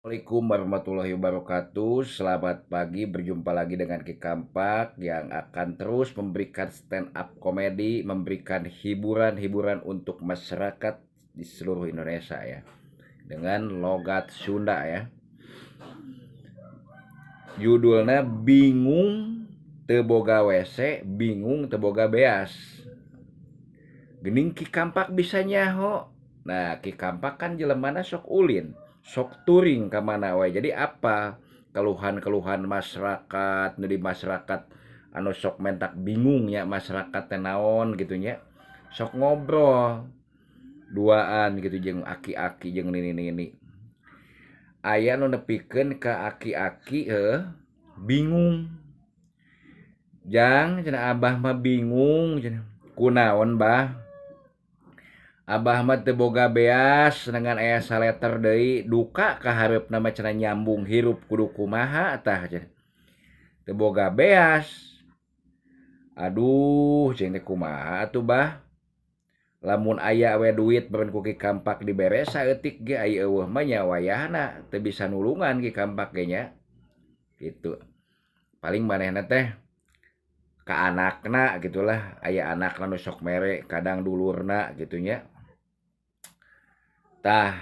Assalamualaikum warahmatullahi wabarakatuh. Selamat pagi, berjumpa lagi dengan Ki Kampak yang akan terus memberikan stand up komedi, memberikan hiburan-hiburan untuk masyarakat di seluruh Indonesia ya. Dengan logat Sunda ya. Judulnya Bingung Teu Boga WC, Bingung Teu Boga Beas. Gening Ki Kampak bisa nyaho. Nah, Ki Kampak kan jelemana sok ulin, sok touring ka mana wae. Jadi apa keluhan-keluhan masyarakat nu di masyarakat anu sok mentak bingung ya masyarakat teh naon gitu nya. Sok ngobrol duaan gitu jeung aki-aki jeung nini-nini. Aya nu nepikeun ka aki-aki heuh bingung. Jang cenah abah mah bingung cenah. Kunaon bah? Abah mah teu boga beas dengan aya saleter deui duka ka hareupna mah cenah nyambung hirup kudu kumaha tah cenah. Teu boga beas. Aduh cing teh kumaha atuh bah? Lamun aya we duit beureun ku Ki Kampak dibere saeutik ge ai eueuh mah nya wayahna teu bisa nulungan Ki Kampak ge nya. Gitu. Paling manehna teh ka anakna gitulah, aya anakna nu sok mere kadang dulurna gitu nya. Tah,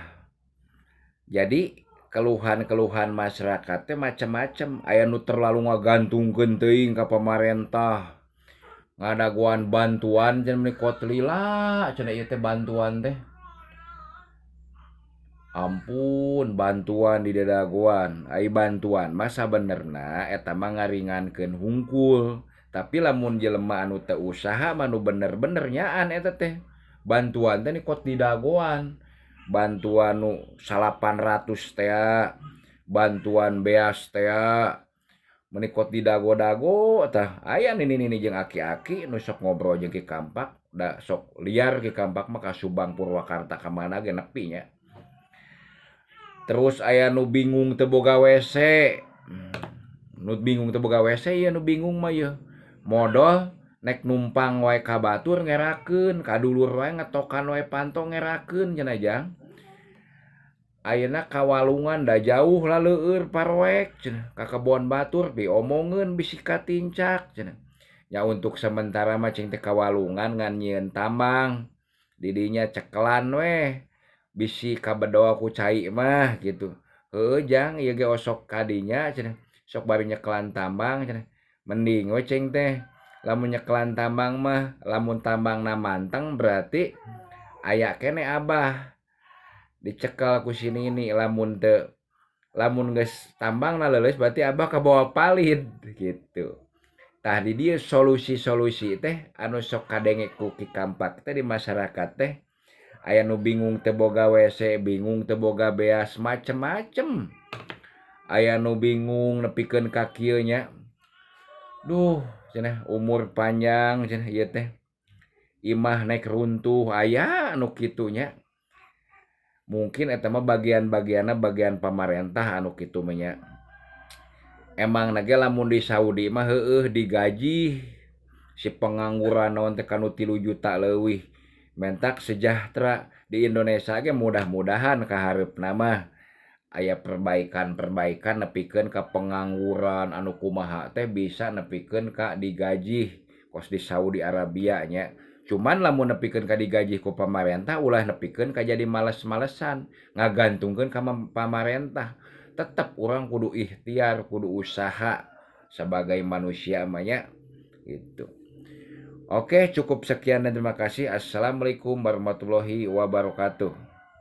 jadi keluhan-keluhan masyarakat teh macem-macem. Aya nu terlalu ngagantungkeun teuing ka pamarentah. Ngadagoan bantuan cenah meuni kot lila cenah ieu teh bantuan teh. Ampun bantuan didadagoan. Ai bantuan mah sabenerna eta mah ngaringankeun hungkul. Tapi lamun jelema anu teu usaha mah nu bener-bener nyaan eta teh. Bantuan teh ni kot didagoan. Bantuan nu 800 tea, bantuan beas tea, meuni kot didago-dago tah. Aya nini-nini jeung aki-aki nu sok ngobrol jeung Ki Kampak, da sok liar Ki Kampak mah ka Subang Purwakarta ka mana ge nepi nya. Terus aya nu bingung teu boga WC. Nu bingung teu boga WC ieu nu bingung mah ieu. Modol nek numpang wae ka batur ngerakeun, ka dulur wae ngetokan wae panto ngerakeun cenah jang. Ayeuna ka walungan da jauh laleueur paroek cenah, ka kebon batur diomongeun bisi katincak cenah. Nya untuk sementara mah cing teh ka walungan ngan nyieun tambang. Di dinya cekelan weh bisi kabedol ku cai mah gitu. Heueuh jang ieu ge osok ka dinya cenah, sok bari nyekelan tambang cenah. Mending we cing teh lamun nyekelan tambang mah, lamun tambangna manteng berarti aya keneh abah dicekel ku si nini. Lamun teu, lamun geus tambangna leuleus berarti abah kabawa palid gitu. Tah di dieu solusi-solusi teh anu sok kadenge ku Ki Kampak teh di masyarakat teh aya nu bingung teu boga WC, bingung teu boga beas, macem-macem. Aya nu bingung nepikeun ka kieu nya. Duh cenah umur panjang cenah ieu teh. Imah naik runtuh aya anu kitu nya. Mungkin eta mah bagian-bagianna bagian pamarentah anu kitu mah nya. Emangna ge lamun di Saudi mah heueuh digaji si pengangguran naon teh kanu 3 juta leuwih mentak sejahtera. Di Indonesia ge mudah-mudahan kahareupna mah aya perbaikan-perbaikan nepikeun ka pengangguran anu kumaha teh bisa nepikeun ka digaji kos di Saudi Arabia nya. Cuman lamun nepikeun ka digaji ku pamarentah ulah nepikeun ka jadi males-malesan ngagantungkeun ka pamarentah. Tetep urang kudu ikhtiar, kudu usaha sebagai manusia mah nya gitu. Oke, cukup sekian dan terima kasih. Assalamualaikum warahmatullahi wabarakatuh.